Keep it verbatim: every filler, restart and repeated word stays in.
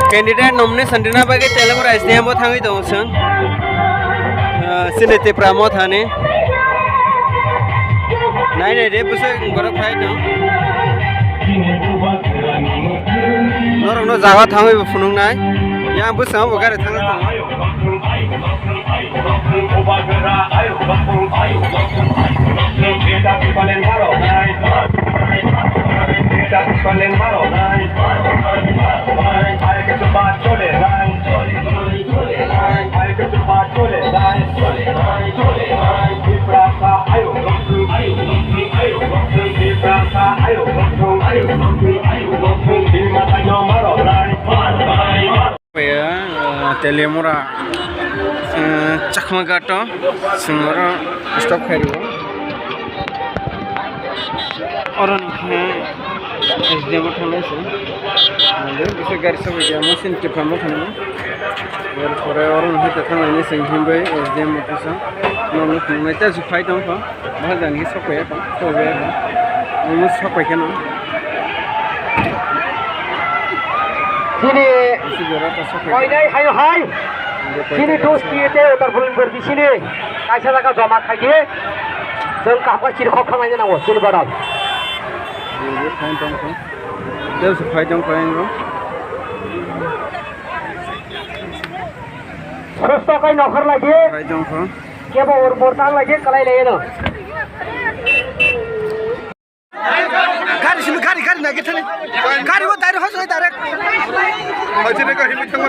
Candidate nomination rina bagwi Teliamura S D M o thangwi tongo chwng. Ah, chini Tipra Motha ni. Nai nai de bwswk borok phai tong. Norokno jaga thangwi bo phunuknai. Yang bwskango bo gari thangwi tongo. Paya, ah, Teliamura, ah, Chakma Ghato, chwng oro stop khai rwo. Oro ni khe S D M o thangnai se. Nangkhe bisa gari sabai ya, mo sin Tipra Motha ni. Er pore oro ni khe thangnai se himbai S D M office o. Nono thangnai ta su phai tong kho. Bahai jani sok paiya kho, sok paiya kho. Omo sok pai kheno. Chini isi jora ta sok pai. Koinai hayo hai. Chini dos T A te utar bulin ber di sini. Kaisa jaga joma khai di. Jeng kaham ka chiri khok khamai na nango, chini badal. Omo phai tong kho. Jeng su phai tong kho engo. Sosto kai nokhar lai di. Phai tong kho. Kebo ur mur tang lai di, kalai lai no. Gari simi gari, gari na githani. Gari wo direct hoy direct. Hoy direct gari mi tang.